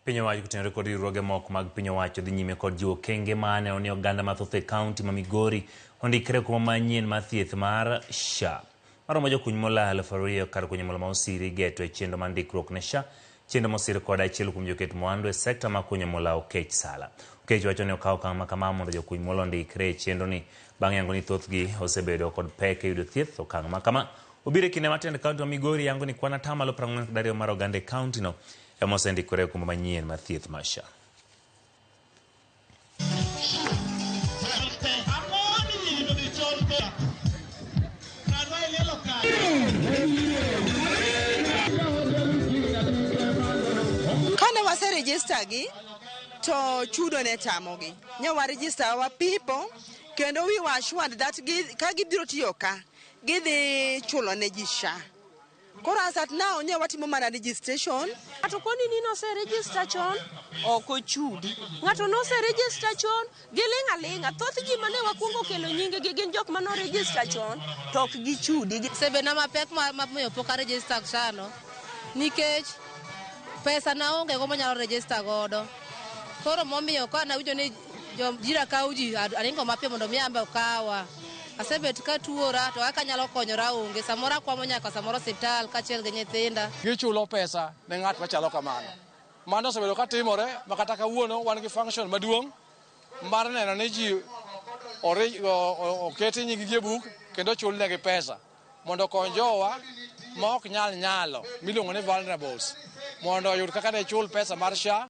Piny owacho kotenore kod riwruoge moko mag piny owacho dhi nyime kod jiwo okenge ma neno ni oganda mathoth e kaunti ma Migori ondikre kuma manyien mar thieth mar SHA. Maromo jokuny mula 2000 kar kunyo mula ma osiri igeto e chenro mar ndikruok ne SHA, chenro mosir kod achiel kuom joket mwandu e sekta mar kunyo mula Okech Sala. Okech wacho ni okawo okang' makama mondo jokuny mula ondikre e chenro ni bang' yango ni thothgi osebedo kod pek e yudo thieth. Okang' makama obiro e kinde ma tend kaunti ma Migori yango ni kwan 42% mar oganda e kaunti no ema osendikore e okumba manyien mar thieth mar SHA. Kane wase register gi to chudo ne tamogi. Ne wa register our people kendo we were assured that ka gibiro tiyo ka gidhi chulo ne ji SHA. Koro as at now ne watimo mana registration. Ng'ato koni ni nose register chon, ok ochudi. Ng'ato nose register chon, giling' aling'a. Thoth ji mane wakwongo kelo nying gi gin jok mane oregister chon, to ok gichudi. Osebedona mapek ma miyo pok aregister SHA no nikech pesa naonge go manyalo register godo. Koro momiyo ka nawinjo ni jo jira kawo ji aringo mapiyo mondo mi ambe okawa. Asebet ka tuora to kaka anyalo konyora onge. Samoro akwamo nyaka samoro osiptal kaachiel gi nyithinda. Gichulo pesa ne ng'at machalo kamano. Mano osebedo ka timore ma kata kawuono wan gi function maduong' mar neno ni ji oketi nying gi e buk kendo ochulnegi pesa mondo okony jowa ma ok nyal nyalo miluongo ni vulnerables mondo oyud kaka ne chul pesa mar SHA.